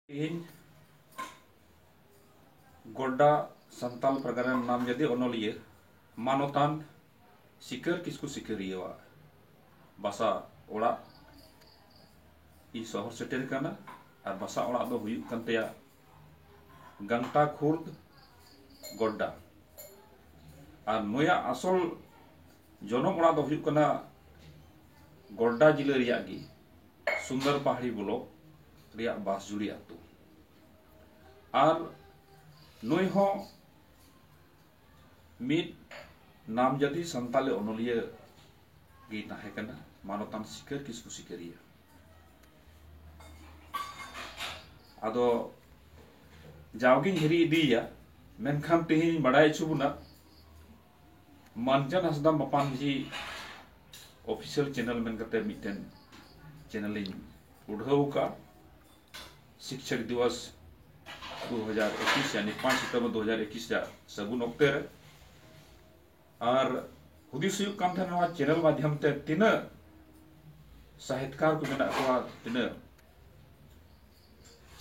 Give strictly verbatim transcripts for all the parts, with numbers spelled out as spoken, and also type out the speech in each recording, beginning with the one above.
ᱤᱧ ᱜᱚᱰᱰᱟ ᱥᱟᱱᱛᱟᱞ ᱯᱟᱨᱜᱟᱱᱟ ᱨᱮᱱ ᱱᱟᱢᱡᱟᱫᱤ ᱚᱱᱚᱞᱤᱭᱟᱹ ᱢᱟᱱᱚᱛᱟᱱ ᱥᱤᱠᱟᱹᱨ ᱠᱤᱥᱠᱩ ᱥᱤᱠᱟᱹᱨᱤᱭᱟᱹᱣᱟᱜ ᱵᱟᱥᱟ ᱚᱲᱟᱜ ᱤᱧ ᱥᱚᱦᱚᱨ ᱥᱮᱴᱮᱨ ᱠᱟᱱᱟ᱾ ᱟᱨ ᱵᱟᱥᱟ ᱚᱲᱟᱜ ᱫᱚ ᱦᱩᱭᱩᱜ ᱠᱟᱱ ᱛᱟᱭᱟ ᱜᱟᱝᱴᱟ ᱠᱷᱩᱨᱫ ᱜᱚᱰᱰᱟ᱾ ᱟᱨ ᱱᱩᱭᱟᱜ ᱟᱥᱚᱞ ᱡᱚᱱᱚᱢ ᱚᱲᱟᱜ ᱫᱚ ᱦᱩᱭᱩᱜ ᱠᱟᱱᱟ ᱜᱚᱰᱰᱟ ᱡᱤᱞᱟᱹ ᱨᱮᱭᱟᱜ ᱜᱮ ᱥᱩᱱᱫᱚᱨ ᱯᱟᱦᱟᱲᱤ ᱵᱞᱚᱠ ᱨᱮᱭᱟᱜ ᱵᱟᱥᱡᱩᱲᱤ ᱟᱹᱛᱩ᱾ ᱟᱨ ᱱᱩᱭ ᱦᱚᱸ ᱢᱤᱫ ᱱᱟᱢᱡᱟᱫᱤ ᱥᱟᱱᱛᱟᱞᱤ ᱚᱱᱚᱞᱤᱭᱟᱹ ᱜᱮ ᱛᱟᱦᱮᱸ ᱠᱟᱱᱟ, ᱢᱟᱱᱚᱛᱟᱱ ᱥᱤᱠᱟᱹᱨ ᱠᱤᱥᱠᱩ ᱥᱤᱠᱟᱹᱨᱤᱭᱟᱹ᱾ ᱟᱫᱚ ᱡᱟᱣᱜᱤᱧ ᱦᱤᱨᱤ ᱤᱫᱤᱭᱮᱭᱟ, ᱢᱮᱱᱠᱷᱟᱱ ᱛᱮᱦᱮᱧ ᱵᱟᱰᱟᱭ ᱦᱚᱪᱚ ᱵᱚᱱᱟ, ᱢᱟᱱᱡᱟᱱ ᱦᱟᱸᱥᱫᱟ ᱢᱟᱯᱟᱱᱡᱷᱤ ᱚᱯᱷᱤᱥᱤᱭᱟᱞ ᱪᱮᱱᱮᱞ ᱢᱮᱱ ᱠᱟᱛᱮ ᱢᱤᱫᱴᱮᱱ ᱪᱮᱱᱮᱞ ᱤᱧ ᱩᱰᱷᱟᱹᱣ ᱟᱠᱟᱫᱼᱟ᱾ ᱥᱤᱠᱪᱷᱚᱠ ᱫᱤᱵᱚᱥ ᱫᱩ ᱦᱟᱡᱟᱨ ᱮᱠᱩᱥ, ᱭᱟᱱᱤ ᱯᱟᱸᱪ ᱥᱤᱛᱚᱢᱵᱚᱨ ᱫᱩ ᱦᱟᱡᱟᱨ ᱮᱠᱩᱥ ᱨᱮᱭᱟᱜ ᱥᱟᱹᱜᱩᱱ ᱚᱠᱛᱮ ᱨᱮ᱾ ᱟᱨ ᱦᱩᱫᱤᱥ ᱦᱩᱭᱩᱜ ᱠᱟᱱ ᱛᱟᱦᱮᱱᱟ, ᱱᱚᱣᱟ ᱪᱮᱱᱮᱞ ᱢᱟᱫᱽᱫᱷᱚᱢ ᱛᱮ ᱛᱤᱱᱟᱹᱜ ᱥᱟᱦᱤᱛᱠᱟᱨ ᱠᱚ ᱢᱮᱱᱟᱜ ᱠᱚᱣᱟ, ᱛᱤᱱᱟᱹᱜ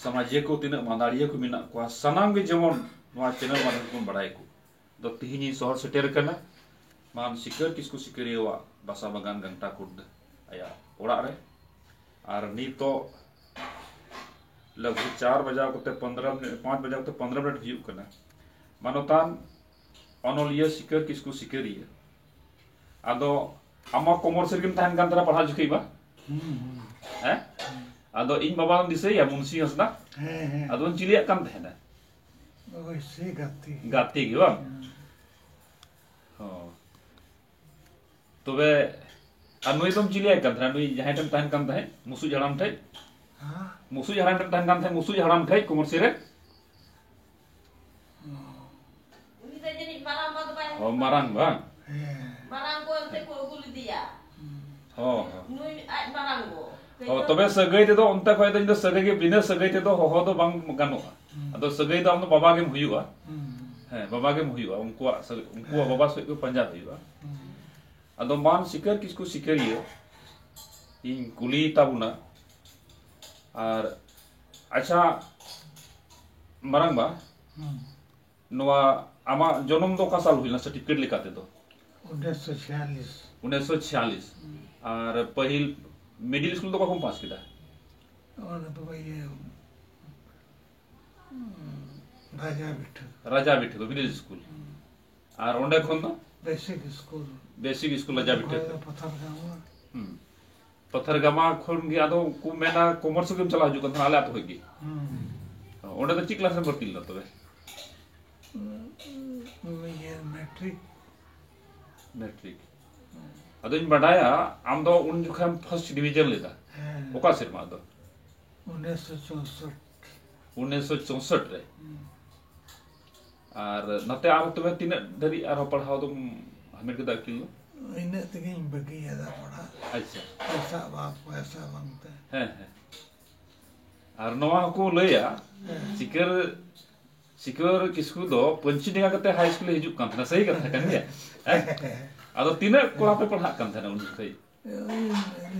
ᱥᱟᱢᱟᱡᱤᱭᱟᱹ ᱠᱚ, ᱛᱤᱱᱟᱹᱜ ᱢᱟᱱᱟᱲᱤᱭᱟᱹ ᱠᱚ ᱢᱮᱱᱟᱜ ᱠᱚᱣᱟ, ᱥᱟᱱᱟᱢ ᱜᱮ ᱡᱮᱢᱚᱱ ᱱᱚᱣᱟ ᱪᱮᱱᱮᱞ ᱢᱟᱫᱽᱫᱷᱚᱢ ᱛᱮᱵᱚᱱ ᱵᱟᱲᱟᱭ ᱠᱚ᱾ ᱫᱚ ᱛᱤᱦᱤᱧ ᱤᱧ ᱥᱚᱦᱚᱨ ᱥᱮᱴᱮᱨ ᱟᱠᱟᱱᱟ ᱢᱟᱱ ᱥᱤᱠᱟᱹᱨ ᱠᱤᱥᱠᱩ ᱥᱤᱠᱟᱹᱨᱤᱭᱟᱹᱣᱟᱜ ᱵᱟᱥᱟ ᱵᱟᱜᱟᱱ ᱜᱟᱝᱴᱟ ᱠᱷᱩᱨᱫ ᱟᱭᱟᱜ ᱚᱲᱟᱜ ᱨᱮ᱾ ᱟᱨ ᱱᱤᱛᱚᱜ ᱞᱟᱜᱽ ᱵᱷᱟᱜᱽ ᱪᱟᱨ ᱵᱟᱡᱟᱣ ᱠᱟᱛᱮ ᱯᱚᱱᱫᱽᱨᱚ ᱢᱤᱱᱤᱴ, ᱯᱟᱸᱪ ᱵᱟᱡᱟᱣ ᱠᱟᱛᱮ ᱯᱚᱱᱫᱽᱨᱚ ᱢᱤᱱᱤᱴ ᱦᱩᱭᱩᱜ ᱠᱟᱱᱟ᱾ ᱢᱟᱱᱚᱛᱟᱱ ᱚᱱᱚᱞᱤᱭᱟᱹ ᱥᱤᱠᱟᱹᱨ ᱠᱤᱥᱠᱩ ᱥᱤᱠᱟᱹᱨᱤᱭᱟᱹ, ᱟᱫᱚ ᱟᱢ ᱢᱟ ᱠᱚᱢᱚᱨᱥᱤ ᱨᱮᱜᱮᱢ ᱛᱟᱦᱮᱱ ᱠᱟᱱ ᱛᱟᱦᱮᱱᱟ ᱯᱟᱲᱦᱟᱣ ᱡᱚᱠᱷᱮᱡ ᱢᱟ? ᱦᱩᱸ, ᱦᱩᱸ᱾ ᱦᱮᱸ? ᱟᱫᱚ ᱤᱧ ᱵᱟᱵᱟᱧ ᱫᱤᱥᱟᱹᱭᱟ, ᱢᱩᱱᱥᱤ ᱦᱟᱸᱥᱫᱟ᱾ ᱦᱮᱸ, ᱦᱮᱸ᱾ ᱟᱫᱚ ᱵᱚᱱ ᱪᱤᱞᱤᱭᱟᱜ ᱠᱟᱱ ᱛᱟᱦᱮᱱᱟ? ᱳᱭ ᱥᱮ ᱜᱟᱛᱮ᱾ ᱜᱟᱛᱮ ᱜᱮ ᱵᱟᱝ? ᱦᱩᱸ᱾ ᱦᱚᱸ᱾ ᱛᱚᱵᱮ, ᱟᱨ ᱱᱩᱭ ᱫᱚᱢ ᱪᱤᱞᱤᱭᱟᱭ ᱠᱟᱱ ᱛᱟᱦᱮᱱᱟ? ᱱᱩᱭ ᱡᱟᱦᱟᱸᱭ ᱴᱷᱮᱱ ᱛᱟᱦᱮᱱ ᱠᱟᱱ ᱛᱟᱦᱮᱸᱫ, ᱢᱩᱥᱩᱡ ᱦᱟᱲᱟᱢ ᱴᱷᱮᱡ? ᱦᱮᱸ? ᱢᱩᱥᱩᱡ ᱦᱟᱲᱟᱢ ᱴᱷᱮᱱ ᱛᱟᱦᱮᱱ ᱠᱟᱱ ᱛᱟᱦᱮᱸᱫ, ᱢᱩᱥᱩᱡ ᱦᱟᱲᱟᱢ ᱴᱷᱮᱡ ᱠᱚᱢᱚᱨᱥᱤ ᱨᱮ? ᱩᱱᱤ ᱫᱚ ᱡᱟᱹᱱᱤᱡ ᱢᱟᱨᱟᱝ ᱵᱟ ᱫᱚ ᱵᱟᱭ ᱚ, ᱢᱟᱨᱟᱝ ᱵᱟᱝ? ᱦᱮᱸ᱾ ᱢᱟᱨᱟᱝ ᱜᱚ ᱚᱱᱛᱮ ᱠᱚ ᱟᱹᱜᱩ ᱞᱮᱫᱮᱭᱟ᱾ ᱦᱚᱸ, ᱦᱚᱸ᱾ ᱱᱩᱭ ᱟᱡ ᱢᱟᱨᱟᱝ ᱜᱚ᱾ ᱚ, ᱛᱚᱵᱮ ᱥᱟᱹᱜᱟᱹᱭ ᱛᱮᱫᱚ ᱚᱱᱛᱮ ᱠᱷᱚᱡ ᱫᱚ ᱤᱧ ᱫᱚ ᱥᱟᱹᱜᱟᱹᱭ ᱜᱮ, ᱵᱤᱱᱟᱹ ᱥᱟᱹᱜᱟᱹᱭ ᱛᱮᱫᱚ ᱦᱚᱦᱚ ᱫᱚ ᱵᱟᱝ ᱜᱟᱱᱚᱜᱼᱟ᱾ ᱦᱩᱸ᱾ ᱟᱫᱚ ᱥᱟᱹᱜᱟᱹᱭ ᱫᱚ ᱟᱢ ᱫᱚ ᱵᱟᱵᱟ ᱜᱮᱢ ᱦᱩᱭᱩᱜᱼᱟ᱾ ᱦᱩᱸ᱾ ᱦᱮᱸ, ᱵᱟᱵᱟ ᱜᱮᱢ ᱦᱩᱭᱩᱜᱼᱟ᱾ ᱩᱱᱠᱩᱣᱟᱜ ᱥᱟᱹᱜᱟᱹᱭ, ᱩᱱᱠᱩᱣᱟᱜ ᱦᱮᱸ᱾ ᱵᱟᱵᱟ ᱥᱟᱹᱜᱟᱹᱭ ᱠᱚ ᱯᱟᱸᱡᱟ ᱦᱩᱭᱩᱜᱼᱟ᱾ ᱦᱩᱸ᱾ ᱟᱫᱚ ᱢᱟᱱ ᱥᱤᱠᱟᱹᱨ ᱠᱤᱥᱠᱩ ᱥᱤᱠᱟᱹᱨᱤᱭᱟᱹ, ᱤᱧ ᱠᱩᱞᱤ ᱛᱟᱵᱚᱱᱟ, ᱟᱨ ᱟᱪᱪᱷᱟ, ᱢᱟᱨᱟᱝᱵᱟ, ᱦᱩᱸ᱾ ᱱᱚᱣᱟ ᱟᱢᱟᱜ ᱡᱚᱱᱚᱢ ᱫᱚ ᱚᱠᱟ ᱥᱟᱞ ᱦᱩᱭ ᱞᱮᱱᱟ ᱥᱟᱨᱴᱤᱯᱷᱤᱠᱮᱴ ᱞᱮᱠᱟ ᱛᱮᱫᱚ? ᱩᱱᱤᱥᱥᱚ ᱪᱷᱤᱭᱟᱞᱤᱥ᱾ ᱩᱱᱤᱥᱥᱚ ᱪᱷᱤᱭᱟᱞᱤᱥ᱾ ᱦᱩᱸ᱾ ᱟᱨ ᱯᱟᱹᱦᱤᱞ ᱢᱤᱰᱤᱞ ᱥᱠᱩᱞ ᱫᱚ ᱚᱠᱟ ᱠᱷᱚᱱ ᱯᱟᱥ ᱠᱮᱫᱟ? ᱚᱱᱟ ᱫᱚ ᱤᱭᱟᱹ, ᱩᱸ, ᱨᱟᱡᱟ ᱵᱤᱴᱷᱟᱹ᱾ ᱨᱟᱡᱟ ᱵᱤᱴᱷᱟᱹ ᱫᱚ ᱢᱤᱰᱤᱞ ᱥᱠᱩᱞ᱾ ᱦᱩᱸ᱾ ᱟᱨ ᱚᱸᱰᱮ ᱠᱷᱚᱱ ᱫᱚ? Basic school. ᱵᱮᱥᱤᱠ ᱥᱠᱩᱞ ᱨᱟᱡᱟ ᱵᱤᱴᱷᱟᱹ᱾ ᱚᱸᱰᱮ ᱠᱷᱚᱱ ᱫᱚ ᱯᱟᱛᱷᱟᱨ ᱜᱟᱢᱟ᱾ ᱦᱩᱸ᱾ ᱯᱟᱛᱷᱟᱨ ᱜᱟᱢᱟ ᱠᱷᱚᱱ ᱜᱮ ᱟᱫᱚ ᱠᱚ ᱢᱮᱱᱟ ᱠᱚᱢᱚᱨᱥ ᱜᱮᱢ ᱪᱟᱞᱟᱣ ᱦᱤᱡᱩᱜ ᱠᱟᱱ ᱛᱟᱦᱮᱱᱟ ᱟᱞᱮ ᱟᱹᱛᱩ ᱠᱷᱚᱱ ᱜᱮ᱾ ᱦᱩᱸ᱾ ᱚᱸᱰᱮ ᱫᱚ ᱪᱮᱫ ᱠᱞᱟᱥ ᱨᱮᱢ ᱵᱷᱚᱨᱛᱤ ᱞᱮᱱᱟ ᱛᱚᱵᱮ? ᱩᱸ, ᱤᱭᱟᱹ, ᱢᱮᱴᱨᱤᱠ᱾ ᱢᱮᱴᱨᱤᱠ᱾ ᱟᱫᱚᱧ ᱵᱟᱰᱟᱭᱟ ᱟᱢ ᱫᱚ ᱩᱱ ᱡᱚᱠᱷᱟᱱ ᱯᱷᱟᱥᱴ ᱰᱤᱵᱷᱤᱡᱚᱱ ᱞᱮᱫᱟ᱾ ᱦᱮᱸ᱾ ᱚᱠᱟ ᱥᱮᱨᱢᱟ ᱫᱚ? ᱩᱱᱤᱥᱥᱚ ᱪᱳᱥᱚᱴ᱾ ᱩᱱᱤᱥᱥᱚ ᱪᱳᱥᱚᱴ ᱨᱮ᱾ ᱦᱩᱸ᱾ ᱟᱨ ᱱᱚᱛᱮ ᱟᱢ ᱛᱚᱵᱮ ᱛᱤᱱᱟᱹᱜ ᱫᱷᱟᱹᱨᱤᱡ ᱟᱨᱦᱚᱸ ᱯᱟᱲᱦᱟᱣ ᱫᱚᱢ ᱦᱟᱢᱮᱴ ᱠᱮᱫᱟ ᱟᱹᱠᱤᱞ ᱫᱚ? ᱤᱱᱟᱹᱜ ᱛᱮᱜᱮᱧ ᱵᱟᱹᱜᱤᱭᱟᱫᱟ ᱯᱟᱲᱦᱟᱜ᱾ ᱟᱪᱪᱷᱟ᱾ ᱯᱚᱭᱥᱟ ᱚᱵᱷᱟᱵ, ᱯᱚᱭᱥᱟ ᱵᱟᱝᱛᱮ᱾ ᱦᱮᱸ, ᱦᱮᱸ᱾ ᱟᱨ ᱱᱚᱣᱟ ᱦᱚᱸᱠᱚ ᱞᱟᱹᱭᱟ, ᱦᱮᱸ᱾ ᱥᱤᱠᱟᱹᱨ, ᱥᱤᱠᱟᱹᱨ ᱠᱤᱥᱠᱩ ᱫᱚ ᱯᱟᱹᱧᱪᱤ ᱰᱮᱸᱜᱟ ᱠᱟᱛᱮ ᱦᱟᱭ ᱥᱠᱩᱞᱮ ᱦᱤᱡᱩᱜ ᱠᱟᱱ ᱛᱟᱦᱮᱱᱟ, ᱥᱟᱹᱦᱤ ᱠᱟᱛᱷᱟ ᱠᱟᱱ ᱜᱮᱭᱟ? ᱦᱮᱸ? ᱟᱫᱚ ᱛᱤᱱᱟᱹᱜ ᱠᱚᱲᱟ ᱯᱮ ᱯᱟᱲᱦᱟᱜ ᱠᱟᱱ ᱛᱟᱦᱮᱱᱟ ᱩᱱ ᱡᱚᱠᱷᱮᱡ? ᱳᱭ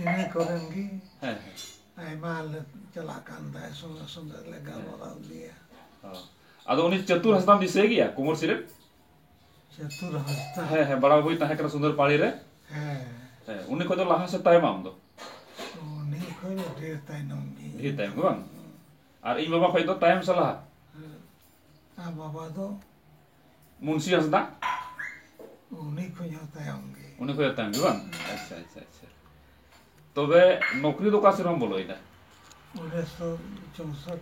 ᱤᱱᱟᱹ ᱠᱚᱨᱮᱱ ᱜᱮ᱾ ᱦᱮᱸ, ᱦᱮᱸ᱾ ᱟᱭᱢᱟ ᱞᱮ ᱪᱟᱞᱟᱜ ᱠᱟᱱ ᱛᱟᱦᱮᱸᱫ, ᱥᱚᱸᱜᱮ ᱥᱚᱸᱜᱮ ᱞᱮ ᱜᱟᱞᱢᱟᱨᱟᱣ ᱤᱫᱤᱭᱟ᱾ ᱚ᱾ ᱟᱫᱚ ᱩᱱᱤ ᱪᱟᱹᱛᱩᱨ ᱦᱟᱸᱥᱫᱟᱢ ᱫᱤᱥᱟᱹᱭ ᱜᱮᱭᱟ, ᱠᱩᱢᱚᱨᱥᱤ ᱨᱮᱱ? ᱪᱟᱹᱛᱩᱨ ᱦᱟᱸᱥᱫᱟ? ᱦᱮᱸ, ᱦᱮᱸ, ᱵᱟᱲᱟ ᱵᱟᱹᱵᱩᱭ ᱛᱟᱦᱮᱸ ᱠᱟᱱᱟ ᱥᱩᱱᱫᱚᱨ ᱯᱟᱲᱤ ᱨᱮ᱾ ᱦᱮᱸ᱾ ᱦᱮᱸ, ᱩᱱᱤ ᱠᱷᱚᱱ ᱫᱚ ᱞᱟᱦᱟ ᱥᱮ ᱛᱟᱭᱚᱢ ᱟᱢ ᱫᱚ? ᱩᱱᱤ ᱠᱷᱚᱱ ᱫᱚ ᱰᱷᱮᱨ ᱛᱟᱭᱱᱚᱢ ᱜᱮ᱾ ᱰᱷᱮᱨ ᱛᱟᱭᱚᱢ ᱜᱮ ᱵᱟᱝ? ᱟᱨ ᱤᱧ ᱵᱟᱵᱟ ᱠᱷᱚᱱ ᱫᱚ ᱛᱟᱭᱚᱢ ᱥᱮ ᱞᱟᱦᱟ? ᱦᱮᱸ᱾ ᱟᱨ ᱵᱟᱵᱟ ᱫᱚ? ᱢᱩᱱᱥᱤ ᱦᱟᱸᱥᱫᱟ? ᱩᱱᱤ ᱠᱷᱚᱱ ᱦᱚᱸ ᱛᱟᱭᱚᱢ ᱜᱮ᱾ ᱩᱱᱤ ᱠᱷᱚᱱ ᱦᱚᱸ ᱛᱟᱭᱚᱢ ᱜᱮ ᱵᱟᱝ? ᱟᱪᱪᱷᱟ, ᱟᱪᱪᱷᱟ, ᱟᱪᱪᱷᱟ᱾ ᱛᱚᱵᱮ ᱱᱚᱠᱨᱤ ᱫᱚ ᱚᱠᱟ ᱥᱮᱨᱢᱟᱢ ᱵᱚᱞᱚᱭᱮᱱᱟ? ᱩᱱᱤᱥᱥᱚ ᱪᱳᱥᱚᱴ᱾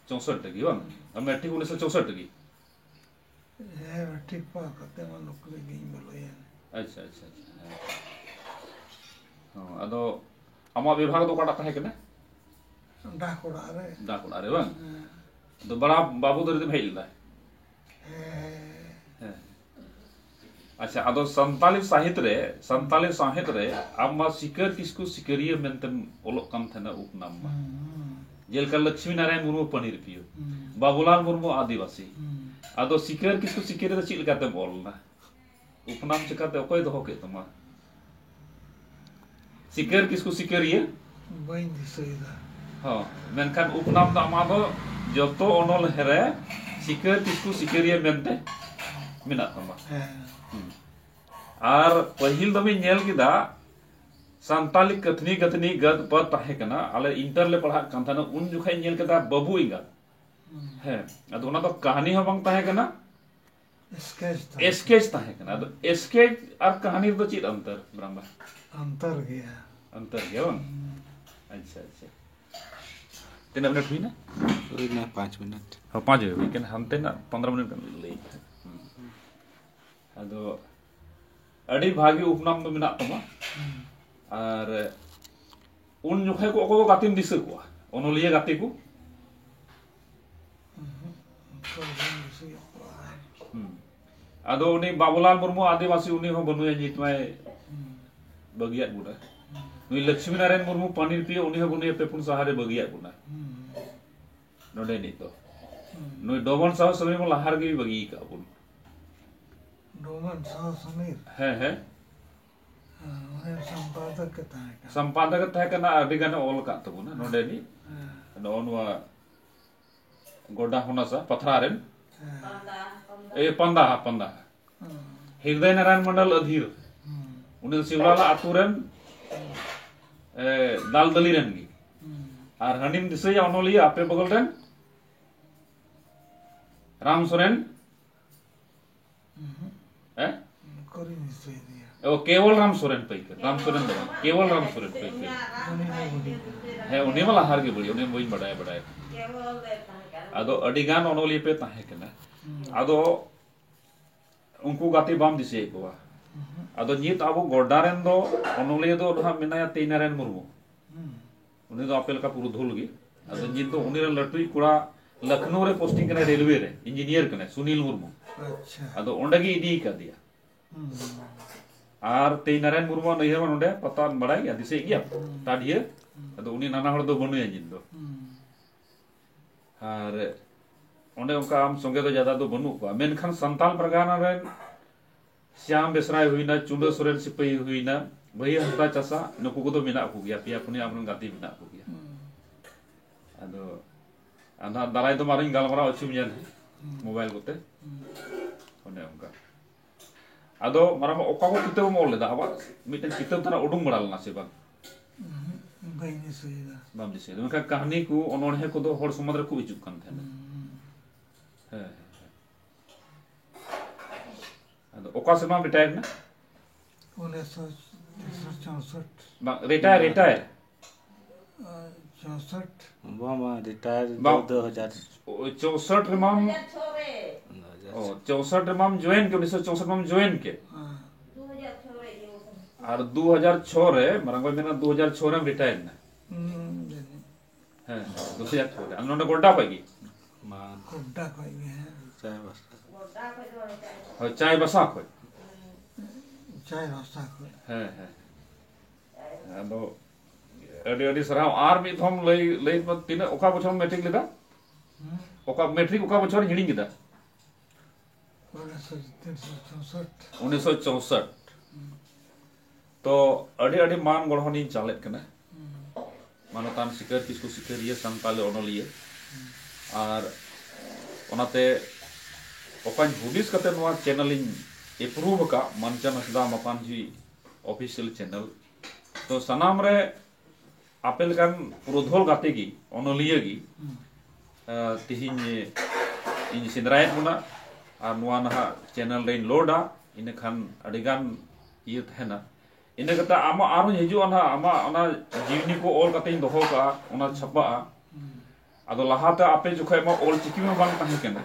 ᱪᱳᱥᱚᱴ ᱨᱮᱜᱮ ᱵᱟᱝ? ᱟᱨ ᱢᱮᱴᱨᱤᱠ ᱩᱱᱤᱥᱥᱚ ᱪᱳᱥᱚᱴ ᱨᱮᱜᱮ? ᱦᱮᱸ, ᱢᱮᱴᱨᱤᱠ ᱯᱟᱥ ᱠᱟᱛᱮ ᱢᱟ ᱱᱚᱠᱨᱤ ᱜᱤᱧ ᱵᱚᱞᱚᱭᱮᱱ᱾ ᱟᱪᱪᱷᱟ, ᱟᱪᱪᱷᱟ, ᱟᱪᱪᱷᱟ, ᱦᱮᱸ᱾ ᱦᱚᱸ, ᱟᱫᱚ ᱟᱢᱟᱜ ᱵᱤᱵᱷᱟᱜᱽ ᱫᱚ ᱚᱠᱟᱴᱟᱜ ᱛᱟᱦᱮᱸ ᱠᱟᱱᱟ? ᱰᱟᱠ ᱚᱲᱟᱜ ᱨᱮ᱾ ᱰᱟᱠ ᱚᱲᱟᱜ ᱨᱮ ᱵᱟᱝ? ᱦᱮᱸ᱾ ᱟᱫᱚ ᱵᱟᱲᱟ ᱵᱟᱹᱵᱩ ᱫᱚ ᱨᱮᱫᱚᱢ ᱦᱮᱡ ᱞᱮᱱᱟ? ᱦᱮᱸ᱾ ᱦᱮᱸ᱾ ᱟᱪᱪᱷᱟ, ᱟᱫᱚ ᱥᱟᱱᱛᱟᱞᱤ ᱥᱟᱶᱦᱮᱫ ᱨᱮ, ᱥᱟᱱᱛᱟᱞᱤ ᱥᱟᱶᱦᱮᱫ ᱨᱮ ᱟᱢ ᱢᱟ ᱥᱤᱠᱟᱹᱨ ᱠᱤᱥᱠᱩ ᱥᱤᱠᱟᱹᱨᱤᱭᱟᱹ ᱢᱮᱱᱛᱮᱢ ᱚᱞᱚᱜ ᱠᱟᱱ ᱛᱟᱦᱮᱱᱟ ᱩᱯᱱᱟᱢ ᱢᱟ᱾ ᱦᱩᱸ᱾ ᱡᱮᱞᱮᱠᱟ ᱞᱚᱠᱥᱢᱤ ᱱᱟᱨᱟᱭᱚᱱ ᱢᱩᱨᱢᱩ ᱯᱟᱹᱱᱤᱨ ᱯᱤᱭᱳ, ᱦᱩᱸ᱾ ᱵᱟᱵᱩᱞᱟᱞ ᱢᱩᱨᱢᱩ ᱟᱹᱫᱤᱵᱟᱹᱥᱤ᱾ ᱦᱩᱸ᱾ ᱟᱫᱚ ᱥᱤᱠᱟᱹᱨ ᱠᱤᱥᱠᱩ ᱥᱤᱠᱟᱹᱨᱤᱭᱟᱹ ᱫᱚ ᱪᱮᱫ ᱞᱮᱠᱟᱛᱮᱢ ᱚᱞ ᱮᱱᱟ? ᱩᱯᱱᱟᱢ ᱪᱤᱠᱟᱹᱛᱮ ᱚᱠᱚᱭ ᱫᱚᱦᱚ ᱠᱮᱫ ᱛᱟᱢᱟ? ᱥᱤᱠᱟᱹᱨ ᱠᱤᱥᱠᱩ ᱥᱤᱠᱟᱹᱨᱤᱭᱟᱹ? ᱵᱟᱹᱧ ᱫᱤᱥᱟᱹᱭᱮᱫᱟ᱾ ᱦᱚᱸ, ᱢᱮᱱᱠᱷᱟᱱ ᱩᱯᱱᱟᱢ ᱫᱚ ᱟᱢᱟᱜ ᱫᱚ ᱡᱚᱛᱚ ᱚᱱᱚᱞ ᱨᱮ ᱥᱤᱠᱟᱹᱨ ᱠᱤᱥᱠᱩ ᱥᱤᱠᱟᱹᱨᱤᱭᱟᱹ ᱢᱮᱱᱛᱮ ᱢᱮᱱᱟᱜ ᱛᱟᱢᱟ᱾ ᱦᱮᱸ᱾ ᱦᱩᱸ᱾ ᱟᱨ ᱯᱟᱹᱦᱤᱞ ᱫᱚᱵᱤᱱ ᱧᱮᱞ ᱠᱮᱫᱟ, ᱥᱟᱱᱛᱟᱞᱤ ᱠᱟᱹᱛᱷᱱᱤ ᱠᱟᱹᱛᱷᱱᱤ ᱜᱟᱫ ᱯᱟᱫ ᱛᱟᱦᱮᱸ ᱠᱟᱱᱟ, ᱟᱞᱮ ᱤᱱᱴᱟᱨ ᱞᱮ ᱯᱟᱲᱦᱟᱜ ᱠᱟᱱ ᱛᱟᱦᱮᱱᱟ, ᱩᱱ ᱡᱚᱠᱷᱟᱡ ᱤᱧ ᱧᱮᱞ ᱠᱮᱫᱟ ᱵᱟᱹᱵᱩ ᱮᱸᱜᱟᱛ᱾ ᱦᱩᱸ᱾ ᱦᱮᱸ, ᱟᱫᱚ ᱚᱱᱟ ᱫᱚ ᱠᱟᱹᱦᱱᱤ ᱦᱚᱸ ᱵᱟᱝ ᱛᱟᱦᱮᱸ ᱠᱟᱱᱟ, ᱥᱠᱮᱪ ᱛᱟᱦᱮᱸ ᱥᱠᱮᱪ ᱛᱟᱦᱮᱸ ᱠᱟᱱᱟ᱾ ᱟᱫᱚ ᱥᱠᱮᱪ ᱟᱨ ᱠᱟᱹᱦᱱᱤ ᱨᱮᱫᱚ ᱪᱮᱫ ᱚᱱᱛᱚᱨ, ᱵᱨᱟᱢᱵᱟ? ᱚᱱᱛᱚᱨ ᱜᱮᱭᱟ᱾ ᱚᱱᱛᱚᱨ ᱜᱮᱭᱟ ᱵᱟᱝ? ᱦᱩᱸ᱾ ᱟᱪᱪᱷᱟ, ᱟᱪᱪᱷᱟ᱾ ᱛᱤᱱᱟᱹᱜ ᱢᱤᱱᱤᱴ ᱦᱩᱭᱱᱟ? ᱦᱩᱭᱱᱟ ᱯᱟᱸᱪ ᱢᱤᱱᱤᱴ᱾ ᱦᱚᱸ, ᱯᱟᱸᱪ ᱦᱩᱭ ᱠᱟᱱᱟ, ᱦᱟᱱᱛᱮ ᱱᱟᱜ ᱯᱚᱱᱫᱽᱨᱚ ᱢᱤᱱᱤᱴ ᱜᱟᱱ ᱞᱟᱹᱭ᱾ ᱦᱩᱸ᱾ ᱟᱫᱚ ᱟᱹᱰᱤ ᱵᱷᱟᱹᱜᱤ ᱩᱯᱱᱟᱢ ᱫᱚ ᱢᱮᱱᱟᱜ ᱛᱟᱢᱟ᱾ ᱦᱩᱸ᱾ ᱟᱨ ᱩᱱ ᱡᱚᱠᱷᱮᱡ ᱠᱚ ᱚᱠᱚᱭ ᱠᱚ ᱜᱟᱛᱮᱢ ᱫᱤᱥᱟᱹ ᱠᱚᱣᱟ, ᱚᱱᱚᱞᱤᱭᱟᱹ ᱜᱟᱛᱮ ᱠᱚ? ᱩᱸᱦᱩᱸ, ᱚᱱᱠᱟ ᱵᱟᱹᱧ ᱫᱤᱥᱟᱹᱭᱮᱫ ᱠᱚᱣᱟ᱾ ᱦᱩᱸ᱾ ᱟᱫᱚ ᱩᱱᱤ ᱵᱟᱵᱩᱞᱟᱞ ᱢᱩᱨᱢᱩ ᱟᱹᱫᱤᱵᱟᱹᱥᱤ, ᱩᱱᱤ ᱦᱚᱸ ᱵᱟᱹᱱᱩᱭᱟ, ᱱᱤᱛ ᱢᱟᱭ ᱦᱩᱸ᱾ ᱵᱟᱹᱜᱤᱭᱟᱫ ᱵᱚᱱᱟ᱾ ᱦᱩᱸ᱾ ᱱᱩᱭ ᱞᱚᱠᱥᱢᱤ ᱱᱟᱨᱟᱭᱚᱱ ᱢᱩᱨᱢᱩ ᱯᱟᱱᱤᱨ ᱯᱤᱭᱟᱹ, ᱩᱱᱤ ᱦᱚᱸ ᱵᱟᱹᱱᱩᱭᱟ, ᱯᱮ ᱯᱩᱱ ᱥᱟᱦᱟ ᱨᱮ ᱵᱟᱹᱜᱤᱭᱟᱫ ᱵᱚᱱᱟ᱾ ᱦᱩᱸ᱾ ᱱᱚᱰᱮ ᱱᱤᱛ ᱫᱚ᱾ ᱦᱩᱸ᱾ ᱱᱩᱭ ᱰᱚᱢᱚᱱ ᱥᱟᱦᱩ ᱥᱟᱢᱤᱨ ᱢᱟ ᱞᱟᱦᱟ ᱨᱮᱜᱮ ᱵᱟᱹᱜᱤ ᱟᱠᱟᱫ ᱵᱚᱱ᱾ ᱰᱚᱢᱚᱱ ᱥᱟᱦᱩ ᱥᱟᱢᱤᱨ? ᱦᱮᱸ, ᱦᱮᱸ᱾ ᱦᱮᱸ, ᱩᱱᱤ ᱥᱚᱢᱯᱟᱫᱚᱠ ᱮ ᱛᱟᱦᱮᱸ ᱠᱟᱱᱟ᱾ ᱥᱚᱢᱯᱟᱫᱚᱠ ᱮ ᱛᱟᱦᱮᱸ ᱠᱟᱱᱟ, ᱟᱹᱰᱤ ᱜᱟᱱᱮ ᱚᱞ ᱟᱠᱟᱫ ᱛᱟᱵᱚᱱᱟ ᱱᱚᱰᱮ ᱱᱤᱡ᱾ ᱦᱮᱸ᱾ ᱱᱚᱜᱼᱚ ᱱᱚᱣᱟ ᱜᱚᱰᱟ ᱦᱚᱱᱟᱥᱟ ᱯᱟᱛᱷᱨᱟ ᱨᱮᱱ᱾ ᱦᱮᱸ᱾ ᱮ, ᱯᱟᱱᱫᱟ, ᱯᱟᱱᱫᱟ᱾ ᱦᱮᱸ᱾ ᱦᱤᱨᱫᱟᱹᱭ ᱱᱟᱨᱟᱭᱚᱱ ᱢᱚᱱᱰᱚᱞ ᱟᱫᱷᱤᱨ᱾ ᱦᱮᱸ᱾ ᱩᱱᱤ ᱫᱚ ᱥᱤᱣᱞᱟᱞᱟ ᱟᱛᱳ ᱨᱮᱱ, ᱮ, ᱫᱟᱞᱫᱟᱹᱞᱤ ᱨᱮᱱ ᱜᱮ᱾ ᱦᱮᱸ᱾ ᱟᱨ ᱦᱟᱹᱱᱤᱢ ᱫᱤᱥᱟᱹᱭᱟ ᱚᱱᱚᱞᱤᱭᱟᱹ ᱟᱯᱮ ᱵᱚᱜᱚᱞ ᱨᱮᱱ? ᱨᱟᱢ ᱥᱚᱨᱮᱱ᱾ ᱦᱮᱸ? ᱚᱠᱚᱨᱤᱧ ᱫᱤᱥᱟᱹᱭᱮᱫᱮᱭᱟ? ᱚ, ᱠᱮᱣᱚᱞ ᱨᱟᱢ ᱥᱚᱨᱮᱱ ᱯᱟᱹᱭᱠᱟᱹᱨ, ᱨᱟᱢ ᱥᱚᱨᱮᱱ ᱫᱚ ᱵᱟᱝ, ᱠᱮᱣᱚᱞ ᱨᱟᱢ ᱥᱚᱨᱮᱱ ᱯᱟᱹᱭᱠᱟᱹᱨ᱾ ᱩᱱᱤ ᱦᱚᱸ ᱵᱟᱹᱲᱤᱡ ᱠᱟᱱᱟ᱾ ᱦᱮᱸ, ᱩᱱᱤ ᱢᱟ ᱞᱟᱦᱟ ᱨᱮᱜᱮ ᱵᱟᱹᱲᱤᱡ, ᱩᱱᱤ ᱢᱟ ᱵᱟᱹᱧ ᱵᱟᱰᱟᱭᱟ, ᱵᱟᱰᱟᱭ᱾ ᱟᱫᱚ ᱟᱹᱰᱤ ᱜᱟᱱ ᱚᱱᱚᱞᱤᱭᱟᱹ ᱯᱮ ᱛᱟᱦᱮᱸ ᱠᱟᱱᱟ᱾ ᱦᱩᱸ᱾ ᱟᱫᱚ ᱩᱱᱠᱩ ᱜᱟᱛᱮ ᱵᱟᱢ ᱫᱤᱥᱟᱹᱭᱮᱫ ᱠᱚᱣᱟ᱾ ᱩᱦᱩᱸ᱾ ᱟᱫᱚ ᱱᱤᱛ ᱟᱵᱚ ᱜᱚᱰᱰᱟ ᱨᱮᱱ ᱫᱚ ᱚᱱᱚᱞᱤᱭᱟᱹ ᱫᱚ ᱱᱟᱦᱟᱜ ᱢᱮᱱᱟᱭᱟ ᱛᱮᱡᱽ ᱱᱟᱨᱟᱭᱚᱱ ᱢᱩᱨᱢᱩ᱾ ᱦᱩᱸ᱾ ᱩᱱᱤ ᱫᱚ ᱟᱯᱮ ᱞᱮᱠᱟ ᱯᱩᱨᱩᱫᱷᱩᱞ ᱜᱮ᱾ ᱟᱫᱚ ᱱᱤᱛ ᱫᱚ ᱩᱱᱤ ᱨᱮᱱ ᱞᱟᱹᱴᱩᱭᱤᱡ ᱠᱚᱲᱟ ᱞᱚᱠᱷᱱᱳ ᱨᱮ ᱯᱳᱥᱴᱤᱝ ᱠᱟᱱᱟᱭ, ᱨᱮᱞᱣᱮ ᱨᱮ ᱤᱧᱡᱤᱱᱤᱭᱟᱨ ᱠᱟᱱᱟᱭ, ᱥᱩᱱᱤᱞ ᱢᱩᱨᱢᱩ᱾ ᱟᱪᱪᱷᱟ᱾ ᱟᱫᱚ ᱚᱸᱰᱮ ᱜᱮ ᱤᱫᱤ ᱠᱟᱫᱮᱭᱟ᱾ ᱦᱩᱸ᱾ ᱟᱨ ᱛᱮᱡᱽ ᱱᱟᱨᱟᱭᱚᱱ ᱢᱩᱨᱢᱩᱣᱟᱜ ᱱᱟᱹᱭᱦᱟᱹᱨ ᱢᱟ ᱱᱚᱸᱰᱮ ᱯᱟᱛᱟ ᱵᱟᱲᱟᱭ ᱜᱮᱭᱟ, ᱫᱤᱥᱟᱹᱭᱮᱫ ᱜᱮᱭᱟᱢ? ᱦᱩᱸ᱾ ᱴᱟᱰᱤᱭᱟᱹ᱾ ᱦᱩᱸ᱾ ᱟᱫᱚ ᱩᱱᱤ ᱱᱟᱱᱟ ᱦᱚᱲ ᱫᱚ ᱵᱟᱹᱱᱩᱭᱟ ᱱᱤᱛ ᱫᱚ᱾ ᱦᱩᱸ᱾ ᱟᱨ ᱚᱸᱰᱮ ᱚᱱᱠᱟ ᱟᱢ ᱥᱚᱸᱜᱮ ᱫᱚ ᱡᱟᱫᱟ ᱫᱚ ᱵᱟᱹᱱᱩᱜ ᱠᱚᱣᱟ, ᱢᱮᱱᱠᱷᱟᱱ ᱥᱟᱱᱛᱟᱞ ᱯᱟᱨᱜᱟᱱᱟ ᱨᱮᱱ ᱥᱭᱟᱢ ᱵᱮᱥᱨᱟᱭ ᱦᱩᱭᱱᱟ, ᱪᱩᱰᱟᱹ ᱥᱚᱨᱮᱱ ᱥᱤᱯᱟᱹᱦᱤ ᱦᱩᱭᱱᱟ, ᱵᱷᱟᱹᱭᱟᱹ ᱦᱟᱸᱥᱫᱟ ᱪᱟᱥᱟ, ᱱᱩᱠᱩ ᱠᱚᱫᱚ ᱢᱮᱱᱟᱜ ᱠᱚᱜᱮᱭᱟ, ᱯᱮᱭᱟ ᱯᱩᱱᱭᱟ ᱟᱢᱨᱮᱱ ᱜᱟᱛᱮ ᱢᱮᱱᱟᱜ ᱠᱚᱜᱮᱭᱟ᱾ ᱦᱩᱸ᱾ ᱟᱫᱚ ᱟᱫᱚ ᱦᱟᱸᱜ ᱫᱟᱨᱟᱭ ᱫᱚᱢ ᱟᱨᱚᱧ ᱜᱟᱞᱢᱟᱨᱟᱣ ᱦᱚᱪᱚ ᱢᱮᱭᱟ ᱱᱟᱦᱟᱜ, ᱢᱳᱵᱟᱭᱤᱞ ᱠᱚᱛᱮ᱾ ᱚᱱᱮ ᱚᱱᱠᱟ᱾ ᱟᱫᱚ ᱢᱟᱨᱟᱝ ᱵᱟ, ᱚᱠᱟ ᱠᱚ ᱠᱤᱛᱟᱹᱵ ᱮᱢ ᱚᱞ ᱞᱮᱫᱟ? ᱟᱵᱚᱣᱟᱜ ᱢᱤᱫᱴᱮᱱ ᱠᱤᱛᱟᱹᱵ ᱫᱷᱟᱨᱟ ᱩᱰᱩᱝ ᱵᱟᱲᱟ ᱞᱮᱱᱟ ᱥᱮ ᱵᱟᱝ? ᱩᱸᱦᱩᱸ, ᱵᱟᱹᱧ ᱫᱤᱥᱟᱹᱭᱮᱫᱟ᱾ ᱵᱟᱢ ᱫᱤᱥᱟᱹᱭᱮᱫᱟ? ᱢᱮᱱᱠᱷᱟᱱ ᱠᱟᱹᱦᱱᱤ ᱠᱚ, ᱚᱱᱚᱬᱦᱮ ᱠᱚᱫᱚ ᱦᱚᱲ ᱥᱚᱢᱟᱡᱽ ᱨᱮ ᱠᱷᱩᱵ ᱦᱤᱡᱩᱜ ᱠᱟᱱ ᱛᱟᱦᱮᱸᱱᱟ᱾ ᱦᱩᱸ᱾ ᱦᱮᱸ, ᱦᱮᱸ, ᱦᱮᱸ᱾ ᱟᱫᱚ ᱚᱠᱟ ᱥᱮᱨᱢᱟᱢ ᱨᱤᱴᱟᱭᱟᱨ ᱮᱱᱟ? ᱩᱱᱤᱥᱥᱚ ᱪᱳᱥᱚᱴ᱾ ᱵᱟᱝ, ᱨᱤᱴᱟᱭᱟᱨ, ᱨᱤᱴᱟᱭᱟᱨ᱾ ᱟᱨ ᱪᱳᱥᱚᱴ᱾ ᱵᱟᱝ, ᱵᱟᱝ, ᱨᱤᱴᱟᱭᱟᱨ ᱫᱚ ᱵᱟᱝ᱾ ᱫᱩ ᱦᱟᱡᱟᱨ᱾ ᱚ, ᱪᱳᱥᱚᱴ ᱨᱮᱢᱟᱢ, ᱚ, ᱪᱳᱥᱚᱴ ᱨᱮᱢᱟᱢ ᱡᱚᱭᱮᱱ ᱠᱮ, ᱩᱱᱤᱥᱥᱚ ᱪᱳᱥᱚᱴ ᱨᱮᱢᱟᱢ ᱡᱚᱭᱮᱱ ᱠᱮ᱾ ᱦᱮᱸ᱾ ᱟᱨ ᱫᱩ ᱦᱟᱡᱟᱨ ᱪᱷᱚ ᱨᱮ, ᱢᱟᱨᱟᱝ ᱵᱟᱭ ᱢᱮᱱᱟ, ᱫᱩ ᱦᱟᱡᱟᱨ ᱪᱷᱚ ᱨᱮᱢ ᱨᱤᱴᱟᱭᱟᱨ ᱮᱱᱟ᱾ ᱦᱩᱸ, ᱡᱟᱹᱱᱤᱡ᱾ ᱦᱮᱸ, ᱦᱮᱸ, ᱫᱩ ᱦᱟᱡᱟᱨ ᱪᱷᱚ ᱨᱮ᱾ ᱟᱢ ᱱᱚᱰᱮ ᱜᱚᱰᱰᱟ ᱠᱷᱚᱡ ᱜᱮ? ᱵᱟᱝ᱾ ᱜᱚᱰᱰᱟ ᱠᱷᱚᱡ ᱜᱮ, ᱦᱮᱸ᱾ ᱪᱟᱭᱵᱟᱥᱟ᱾ ᱦᱳᱭ, ᱪᱟᱭᱵᱟᱥᱟ ᱠᱷᱚᱡ᱾ ᱪᱟᱭᱵᱟᱥᱟ ᱠᱷᱚᱡ᱾ ᱦᱮᱸ, ᱦᱮᱸ᱾ ᱟᱫᱚ ᱟᱹᱰᱤ ᱟᱹᱰᱤ ᱥᱟᱨᱦᱟᱣ᱾ ᱟᱨ ᱢᱤᱫ ᱫᱷᱟᱣ ᱞᱟᱹᱭ, ᱞᱟᱹᱭ ᱢᱮ, ᱛᱤᱱᱟᱹᱜ, ᱚᱠᱟ ᱵᱚᱪᱷᱚᱨ ᱢᱮᱴᱨᱤᱠ ᱞᱮᱫᱟ? ᱦᱩᱸ? ᱚᱠᱟ ᱢᱮᱴᱨᱤᱠ ᱚᱠᱟ ᱵᱚᱪᱷᱚᱨ ᱦᱤᱲᱤᱧ ᱠᱮᱫᱟ? ᱩᱱᱤᱥᱥᱚ ᱪᱳᱥᱚᱴ᱾ ᱩᱱᱤᱥᱥᱚ ᱪᱳᱥᱚᱴ᱾ ᱦᱩᱸ᱾ ᱛᱚ ᱟᱹᱰᱤ ᱟᱹᱰᱤ ᱢᱟᱱ ᱜᱚᱲᱦᱚᱱᱤᱧ ᱪᱟᱞᱮᱫ ᱠᱟᱱᱟ᱾ ᱦᱩᱸ᱾ ᱢᱟᱱᱚᱛᱟᱱ ᱥᱤᱠᱟᱹᱨ ᱠᱤᱥᱠᱩ ᱥᱤᱠᱟᱹᱨᱤᱭᱟᱹ ᱥᱟᱱᱛᱟᱞᱤ ᱚᱱᱚᱞᱤᱭᱟᱹ᱾ ᱦᱩᱸ᱾ ᱟᱨ ᱚᱱᱟᱛᱮ ᱚᱠᱟᱧ ᱦᱩᱫᱤᱥ ᱠᱟᱛᱮ ᱱᱚᱣᱟ ᱪᱮᱱᱮᱞ ᱤᱧ ᱮᱯᱨᱩᱵᱷ ᱟᱠᱟᱫ, ᱢᱟᱱᱪᱟᱱ ᱦᱟᱸᱥᱫᱟ ᱢᱟᱯᱟᱱᱡᱷᱤ ᱚᱯᱷᱤᱥᱤᱭᱟᱞ ᱪᱮᱱᱮᱞ᱾ ᱛᱚ ᱥᱟᱱᱟᱢ ᱨᱮ ᱟᱯᱮ ᱞᱮᱠᱟᱱ ᱯᱩᱨᱩᱫᱷᱩᱞ ᱜᱟᱛᱮ ᱜᱮ, ᱚᱱᱚᱞᱤᱭᱟᱹ ᱜᱮ, ᱦᱩᱸ᱾ ᱟᱸ, ᱛᱤᱦᱤᱧ ᱤᱧ ᱥᱮᱸᱫᱽᱨᱟᱭᱮᱫ ᱵᱚᱱᱟ ᱟᱨ ᱱᱚᱣᱟ ᱱᱟᱦᱟᱜ ᱪᱮᱱᱮᱞ ᱨᱮᱧ ᱞᱳᱰᱟ, ᱤᱱᱟᱹᱠᱷᱟᱱ ᱟᱹᱰᱤᱜᱟᱱ ᱤᱭᱟᱹ ᱛᱟᱦᱮᱱᱟ᱾ ᱤᱱᱟᱹ ᱠᱟᱛᱮ ᱟᱢᱟᱜ ᱟᱨᱦᱚᱸ ᱦᱤᱡᱩᱜᱼᱟ ᱱᱟᱦᱟᱜ, ᱟᱢᱟᱜ ᱚᱱᱟ ᱡᱤᱣᱱᱤ ᱠᱚ ᱚᱞ ᱠᱟᱛᱮᱧ ᱫᱚᱦᱚ ᱠᱟᱜᱼᱟ, ᱚᱱᱟ ᱪᱷᱟᱯᱟᱜᱼᱟ᱾ ᱦᱩᱸ᱾ ᱟᱫᱚ ᱞᱟᱦᱟᱛᱮ ᱟᱯᱮ ᱡᱚᱠᱷᱚᱡ ᱢᱟ ᱚᱞ ᱪᱤᱠᱤ ᱢᱟ ᱵᱟᱝ ᱛᱟᱦᱮᱸ ᱠᱟᱱᱟ᱾